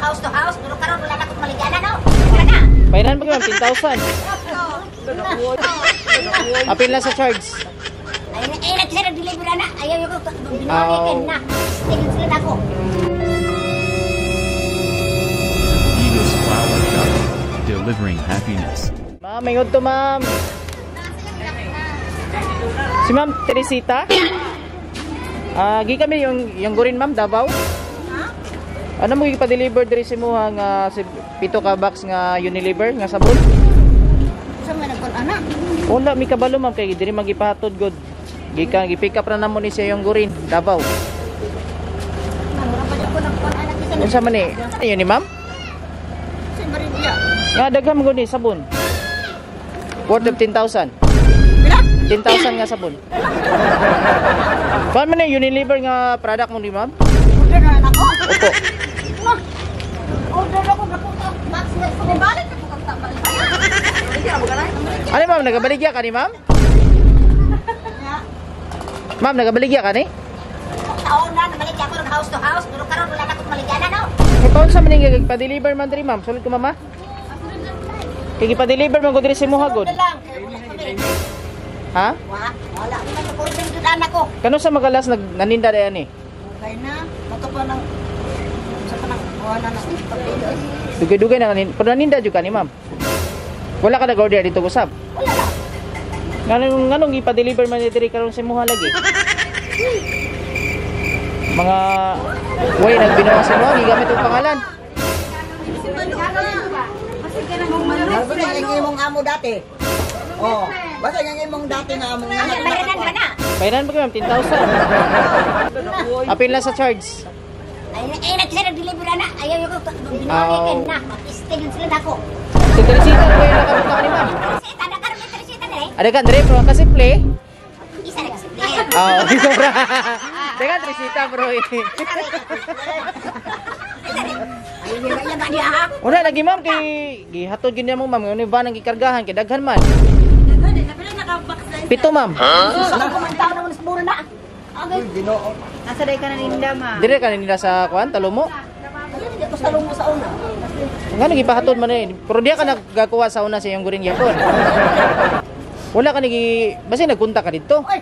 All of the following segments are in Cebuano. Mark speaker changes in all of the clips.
Speaker 1: house to house, pero karon wala na akong maligana, no? Wala na.
Speaker 2: Bayaran pa ma'am, 10,000. Apil na sa charge.
Speaker 1: Ay, ay, nagkisa nag-deliver na. Ayaw yung ko,
Speaker 2: Oh.
Speaker 1: binuha na. Still sila na ako.
Speaker 3: Venus Flower Shop. Delivering happiness.
Speaker 2: Ma'am, may to, ma'am. Si Ma'am Teresita? Ah, gi kami yung gurin, ma'am, Davao. Ano mo ipa-deliver diri sa imo nga si pito ka box nga Unilever nga sabon?
Speaker 1: Sa mga nagkon ana.
Speaker 2: Wala mi kabalo, ma'am, kay diri magipahatod god. Gikan gi-pick up ra namo ni siya yung gurin, Davao.
Speaker 1: Mura pa ko nagkon ana kisa.
Speaker 2: Unsa man ni? Ayun ni ma'am?
Speaker 1: Sa barin iya.
Speaker 2: Nga daghan mo ni sabon. Worth of 10,000.
Speaker 1: Pila?
Speaker 2: 10,000 nga sabon. Kuan man ni Unilever nga product mo ni ma'am?
Speaker 1: Order na ako.
Speaker 2: Opo.
Speaker 1: Ma. Order ako na ko box nga sa balik ko kang tambal.
Speaker 2: Ano ma'am, nagabaligya ka ni ma'am? Ma'am, nagabaligya ka ni?
Speaker 1: Taon na nabalik ako ng house to house, pero karon wala na akong maligana, no?
Speaker 2: Kay paon sa maning pa-deliver man diri, ma'am. Sulod ko, mama. Kay gipa-deliver man ko diri sa imuha gud.
Speaker 1: Na lang, kay wala pa mi.
Speaker 2: Ha?
Speaker 1: Wa, wala mi man order jud anak ko.
Speaker 2: Kano sa magalas nag naninda dayan ni?
Speaker 1: Okay na, mato pa nang sa pa nang wala na pagpili.
Speaker 2: Dugay-dugay na kanin. Pero naninda jud ka ni ma'am. Wala ka nag-order dito usab.
Speaker 1: Wala lang.
Speaker 2: Nganong nganong gipa-deliver man ni diri karon sa imuha lagi? Mga way nagbinuang sa imuha gigamit og pangalan.
Speaker 4: Basta yung imong amo dati. Oh, basta yung imong dati nga among
Speaker 1: Ay, bayaran ba na?
Speaker 2: Bayaran pa kay ma'am 10,000. Apil na sa charge.
Speaker 1: Ay, ay, nagkisa nag-deliver na. Ayaw yung ko, binuha
Speaker 2: Oh.
Speaker 1: na. Still sila na ako.
Speaker 2: Si Teresita ko yung nakabuta ka ni ma'am.
Speaker 1: Teresita, na karon may Teresita na eh.
Speaker 2: Ada kan dre bro kasi play.
Speaker 1: Isa na kasi.
Speaker 2: Oh, ito bro. Teka, Teresita bro.
Speaker 1: Ay, iya ba niya ha?
Speaker 2: Wala lagi ma'am kay gihatod gyud mo ma'am ngano van ang gikargahan kay daghan man. Pito, ma'am.
Speaker 1: Sa ko man taon naman sa mura na. Agay,
Speaker 4: Ginoo.
Speaker 5: Asa day ka naninda, ma?
Speaker 2: Dire ka nila sa kuan Talomo.
Speaker 1: ayun hindi ko sa lungo sa una.
Speaker 2: Ngano gipahatod man eh. Pero diya ka naggakuha sa una sa iyong gurin gyapon. Wala ka nigi basta nagkunta ka didto.
Speaker 1: Oy,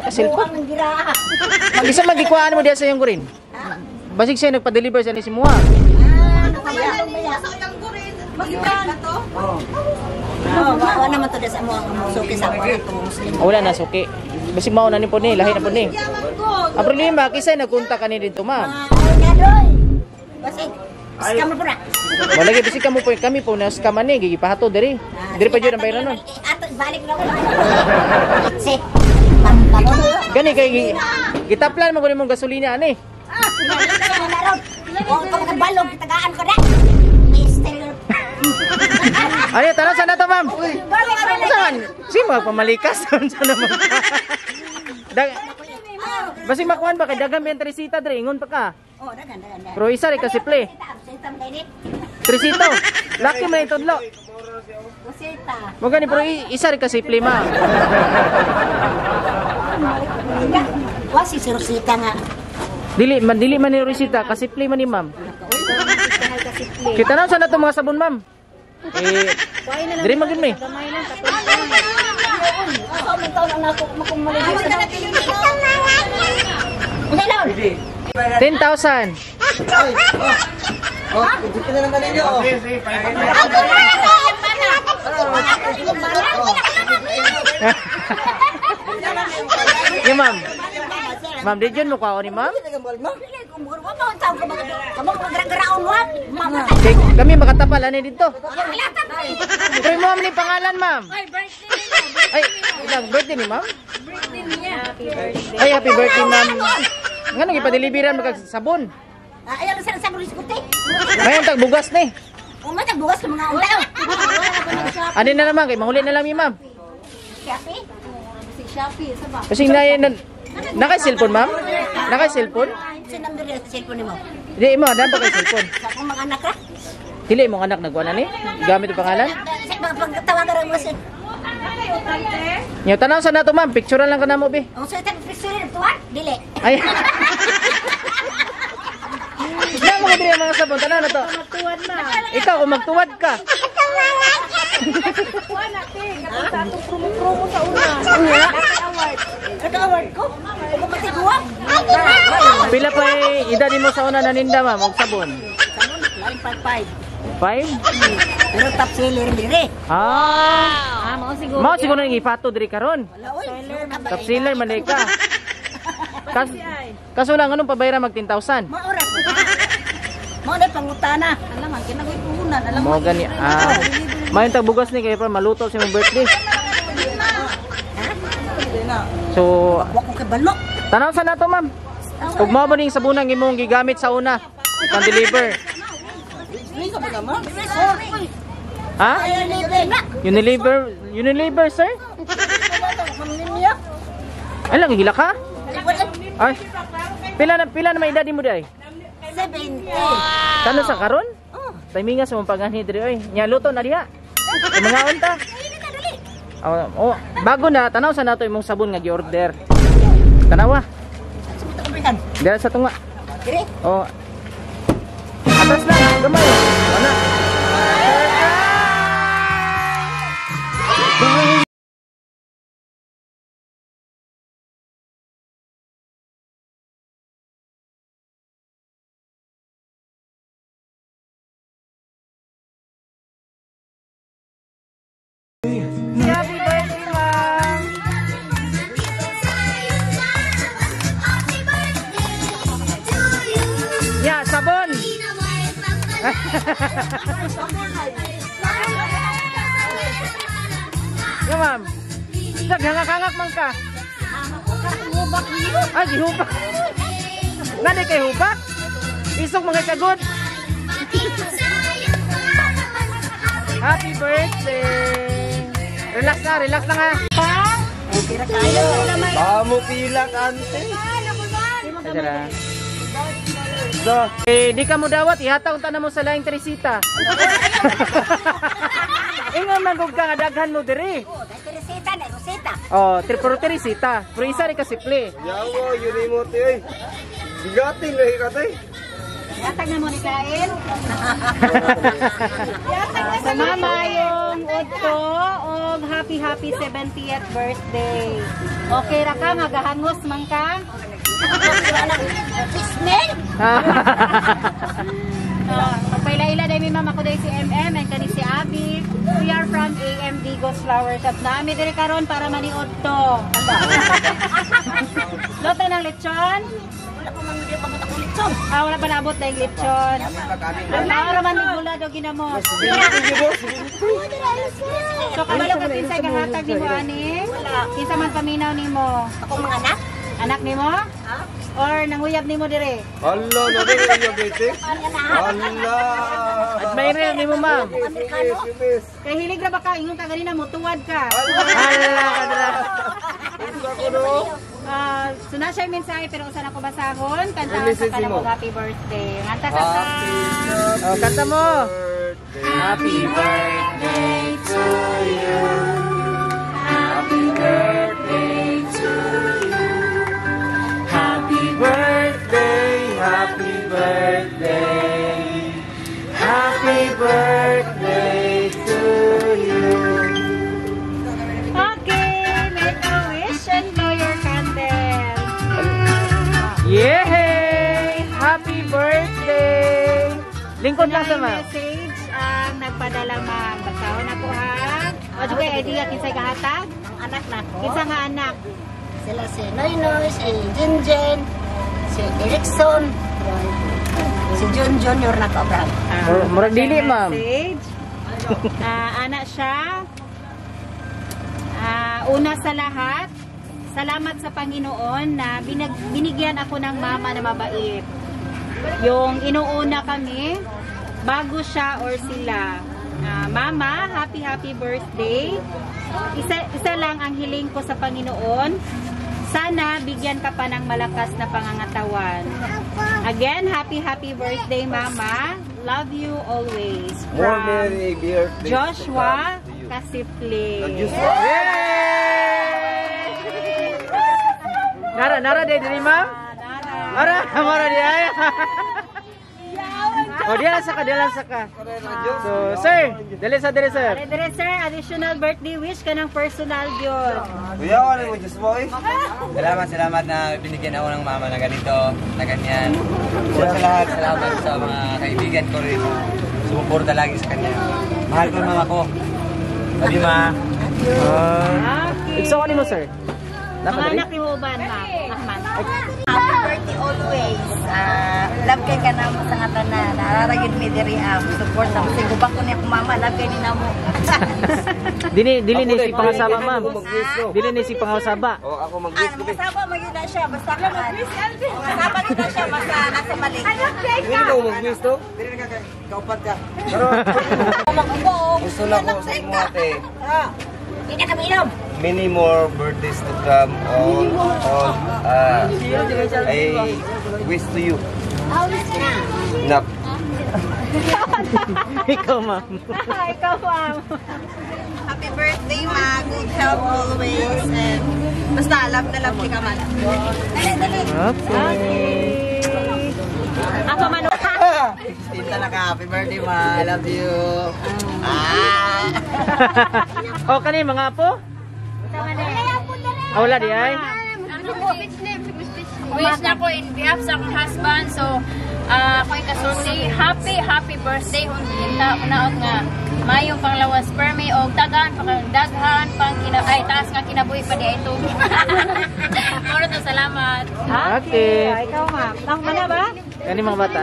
Speaker 2: Ka cellphone.
Speaker 1: Buang ng gira.
Speaker 2: Isa man gikuhaan mo diya sa iyong gurin. Basig siya nagpa-deliver sa ni si Muha.
Speaker 1: Ah, kaya. Oh, wala naman to sa mo ang suki sa ako ang Muslim.
Speaker 2: Ah, wala na suki. Basig mao na ni po ni, lahi na po ni. Ang problema kisay nagkunta ka ni didto, ma'am.
Speaker 1: Ah, na doy. Basig, scam po na.
Speaker 2: Wala gyud bisig kamo po kami po na scam ani gipahatod diri. Diri pa jud ang bayran nun.
Speaker 1: Ato balik na ko. Si. Pambato.
Speaker 2: Gani kay gitaplan man gud imong gasolina ani.
Speaker 1: Ah, na ron. Oh, kamo kabalog tagaan ko na. Mister.
Speaker 2: Ano, tara sa na to, ma'am.
Speaker 1: Balik balik.
Speaker 2: Saan? Si magpamalikas sa naman. Dag Basig makuan ba kay daghan ba yung Teresita dre ingon pa ka.
Speaker 1: Oh, dagan dagan.
Speaker 2: Pero isa rin kasi play.
Speaker 1: Sita mo kayo
Speaker 2: Teresito, laki man yung tudlo.
Speaker 1: Sita.
Speaker 2: Mo gani pero isa rin kasi play, ma'am.
Speaker 1: Wa si Rosita nga.
Speaker 2: Dili man ni Rosita kasi play man ni ma'am. Kita na sa na to mga sabon, ma'am. Eh, diri man gud mi.
Speaker 5: Gamay lang,
Speaker 1: Asa man taon ang ako makumaligay sa. Unsa laon?
Speaker 2: 10,000.
Speaker 4: Ay, oh. Oh, dito na lang kanino. Oh.
Speaker 2: Yo, ma'am. Ma'am, di jud mo kwaon ni ma'am. Kay kami makatapal ani dito. Pero mo ni pangalan, ma'am. Ay, ilang birthday ni ma'am? Ay, happy birthday, ma'am. Ngano gipa-deliveran magkag sabon?
Speaker 1: Ayaw na sa diskute.
Speaker 2: Ngayon tag bugas ni.
Speaker 1: Uma tag bugas ng mga unta.
Speaker 2: Ani na naman kay mahuli na lang mi, ma'am.
Speaker 1: Shopee.
Speaker 5: Si Shopee, sa ba?
Speaker 2: Kasi na naka cellphone, ma'am? Naka cellphone?
Speaker 1: Sa number sa cellphone nimo.
Speaker 2: Di mo, na ba kay cellphone?
Speaker 1: Sa akong mga anak ra.
Speaker 2: Dili imong anak nagkuha na ni? Gamit ang pangalan?
Speaker 1: Sa mga pagtawagan mo sa
Speaker 2: Nya tanaw sa nato, ma'am, picturean lang ka namo be.
Speaker 1: Ang sa tag picture tuwan dili.
Speaker 2: Ay. mga sabon, tanaw na to.
Speaker 5: Magtuwad ma.
Speaker 2: Ikaw kung magtuwad ka.
Speaker 5: Kuha na te, katong sa atong promo-promo sa una.
Speaker 1: Naka-award. Naka-award ko? Kung matiguan.
Speaker 2: Pila pa edad nimo sa una naninda ma'am og sabon?
Speaker 1: Sabon, 955.
Speaker 2: 5?
Speaker 1: Pero top seller dire.
Speaker 2: Ah.
Speaker 5: Ah, mao siguro.
Speaker 2: Mao siguro nang ipato diri karon.
Speaker 1: Wala oy.
Speaker 2: Top seller man ka. Kaso lang anong pabayra mag 10,000?
Speaker 1: Maura ko. Mao na pangutana.
Speaker 5: Alam man kinagoy puhunan, alam
Speaker 2: Mo gani ah. Mayon tag bugas ni kay pa maluto sa imong birthday. So,
Speaker 1: Wa ko kay balok.
Speaker 2: tanaw sa nato ma'am. Ug mao ba ning sabunang imong gigamit sa una? Pang-deliver. Ha? Unilever, Unilever sir? Ay lang hila ka? Ay. Pila na may edad mo di ay?
Speaker 1: 70.
Speaker 2: Kano sa karon? Timinga sa mong pag-anhi diri oy. Nya luto na diha. Mga unta. Oh, bago na tanaw sa nato imong sabon nga gi-order. Tanawa. Dira sa tunga.
Speaker 1: Dire.
Speaker 2: Oh. Atras lang, gamay. Ana. Happy birthday, ma'am! Yeah, sabon! Yeah, ma'am. Naghangak-hangak man ka. Ay, gihubak. Nani kay hubak? Isok mga kagod. Happy birthday! Relax na, relax lang ha.
Speaker 6: Amo pila ante.
Speaker 2: Tara. So, eh, di ka mo dawat, ihataw ta na mo sa laing Teresita. Ingon man gud ka nga daghan mo diri.
Speaker 1: Oh, dahil Teresita na Rosita.
Speaker 2: Oh, pero Teresita, pero isa rin ka simple.
Speaker 6: Yawo, yun mo te oy. Bigatin lagi ka te.
Speaker 5: Yatag na mo ni Kain. Sa mama yung udto og happy happy 70th birthday. Okay ra ka nga gahangos man ka?
Speaker 1: Ismail.
Speaker 5: Pagpaila-ila dahil mi mama ko dahil si MM and kani si Abby. We are from AM Digos Flower Shop. Naami diri karon para maniod to. Loto ng lechon?
Speaker 1: Wala pa man di pa ko lechon.
Speaker 5: Ah, wala pa naabot na yung lechon. Ang raman ni gula do ginamos. So kabalo ka kinsay kahatag nimo ani? Kinsa man paminaw nimo?
Speaker 1: Akong mga anak.
Speaker 5: Anak nimo? Or nanguyab nimo dire?
Speaker 6: Hala, nabigay yung te. Hala.
Speaker 2: Admirer nimo ma'am.
Speaker 1: Amerikano.
Speaker 5: Kay hilig ra ba ka ingon ka ganina mo tuwad ka.
Speaker 2: Hala kadra.
Speaker 5: So na siya mensahe pero usa na ko basahon. Kantahan sa ka mo happy birthday. Nganta sa ta.
Speaker 2: Oh, kanta mo.
Speaker 3: Happy birthday to you. Happy birthday to you. Happy birthday, happy birthday. Happy birthday to you.
Speaker 5: Okay, make a wish and blow your candle.
Speaker 2: Yay! Happy birthday! Lingkod lang sa ma'am.
Speaker 5: Message ang nagpadala ma'am. Basahon ako ha. O di kay idea kinsay kahatag?
Speaker 1: Ang anak nako.
Speaker 5: Kinsa nga anak?
Speaker 1: Sila si Noynoy, si Jinjin, si Erickson, si Jun Junior na ko, Abraham.
Speaker 2: Murag dili ma'am.
Speaker 5: Message. Anak siya. Una sa lahat, salamat sa Panginoon na binigyan ako ng mama na mabait. Yung inuuna kami, bago siya or sila. Mama, happy happy birthday. Isa lang ang hiling ko sa Panginoon. Sana bigyan ka pa ng malakas na pangangatawan. Again, happy happy birthday, Mama. Love you always.
Speaker 6: More
Speaker 5: From
Speaker 6: many birthdays
Speaker 5: Joshua
Speaker 6: to come to you.
Speaker 5: Kasiple.
Speaker 2: Yay! Nara, nara diri ma'am. Nara, mara di ay. Oh, diyan lang sa ka, diyan lang sa ka. So, sir, dali sa dali sir.
Speaker 5: Dire sir, additional birthday wish kanang personal gyud.
Speaker 6: Kuya, ano mo Diyos mo eh?
Speaker 7: Salamat, salamat na binigyan ako ng mama na ganito, na ganyan. So, sa lahat, salamat sa mga kaibigan ko rin. Sumuporta lagi sa kanya. Mahal ko ang mama ko. Love you, ma.
Speaker 5: Okay.
Speaker 2: Igsoon nimo sir.
Speaker 5: Mga
Speaker 2: Dapat dali.
Speaker 5: anak ni uban ma. Ahmad.
Speaker 1: Happy birthday always. Love kay ka namo sa nga tanan. Nararagid mi diri ang support sa kasi gubak ko ni akong mama, love kay ni namo.
Speaker 2: Dili dili ni si pangasaba ma'am.
Speaker 6: Mag-wish ko.
Speaker 2: Dili ni si pangasaba.
Speaker 6: Oh, ako mag-wish ko.
Speaker 1: Mga saba magyud na siya basta ka. Mga saba gyud na siya basta nasa mali.
Speaker 6: Hindi ka mag-wish to?
Speaker 4: Dili ka kaupat ka.
Speaker 6: Pero gusto na ko sa imo ate.
Speaker 1: Hindi na kami inom.
Speaker 6: Many more birthdays to come. All, I wish to you. Nap.
Speaker 2: Ikaw ma'am.
Speaker 5: Ikaw ma'am.
Speaker 1: Happy birthday, ma. Good health always. And basta love na love ka man. Dali, dali.
Speaker 2: Okay.
Speaker 5: Ako man.
Speaker 4: Tita na ka, happy birthday ma. I love you. Ah.
Speaker 2: Oh, kani mga apo? Ah, wala di ay.
Speaker 8: Wish na ko in behalf sa akong husband. So, ako yung kasulti, happy, happy birthday. Hunta, unaot nga, mayong panglawas permi o tagaan, pang daghan, pang kina, ay, taas nga kinabuhi pa di ay ito. Moro to, salamat.
Speaker 2: Okay.
Speaker 5: Ikaw ma'am. Ang mana ba?
Speaker 2: Kani mga bata.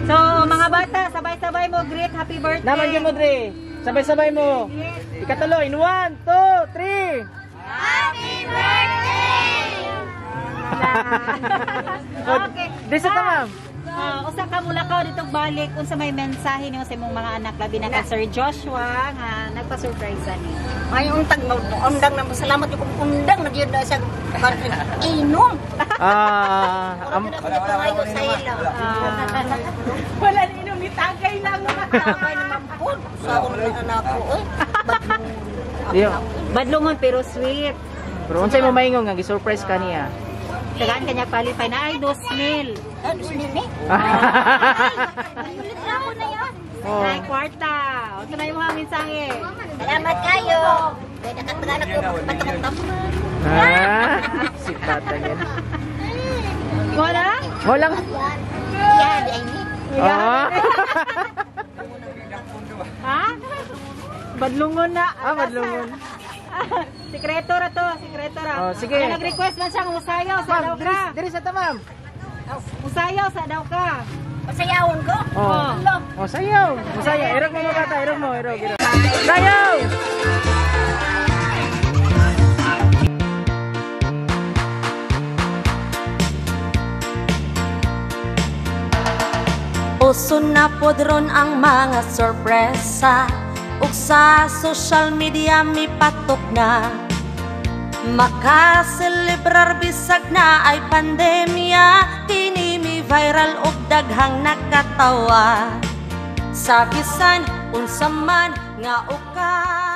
Speaker 5: So, mga bata, sabay-sabay mo greet happy birthday.
Speaker 2: Naman gyud mo dre. Sabay-sabay mo. Ikatulo in 1, 2, 3.
Speaker 8: Happy birthday!
Speaker 5: Okay.
Speaker 2: Dito ta ma'am.
Speaker 5: Usa ka mulakaw ditong balik unsa may mensahe nimo sa imong mga anak labi na kay Sir Joshua nga nagpa-surprise ani.
Speaker 1: May untag undang na salamat yung undang na gyud na siya inom.
Speaker 2: Ah,
Speaker 1: Wala wala wala sa ila.
Speaker 5: Wala inom ni tagay lang.
Speaker 1: Tagay naman po. Sa akong anak ko eh.
Speaker 2: Diyo.
Speaker 5: Badlungon pero sweet.
Speaker 2: Pero unsay mo maingon nga gi-surprise ka niya?
Speaker 5: Tagaan kanya qualify na ay 2,000.
Speaker 1: Ano sinini?
Speaker 2: Oh.
Speaker 5: Ay kwarta. Unsa na imong mensahe?
Speaker 1: Salamat kayo. Kaya nakataganak ko patakot.
Speaker 2: Ah, si bata yan.
Speaker 5: Wala?
Speaker 2: Walang.
Speaker 1: Yan, ay ni.
Speaker 2: Ah.
Speaker 5: Ha? Badlungon na.
Speaker 2: Ah, badlungon.
Speaker 5: Sikreto ra to, sikreto ra.
Speaker 2: Oh, sige.
Speaker 5: Kaya nag-request man siyang usayaw sa
Speaker 2: Ma'am,
Speaker 5: daw
Speaker 2: diri
Speaker 5: ka.
Speaker 2: diri sa ta ma'am.
Speaker 5: Usayaw sa daw ka.
Speaker 1: Pasayawon ko.
Speaker 2: Oh. Oh, sayaw. Sayaw. Irog mo mga bata, irog mo, irog, irog. Sayaw!
Speaker 9: Uso na pod ron ang mga sorpresa ug sa social media mipatok na. Makaselebrar bisag na ay pandemya, kini mi viral ug daghang nakatawa. Sa bisan unsa man nga ukasyon.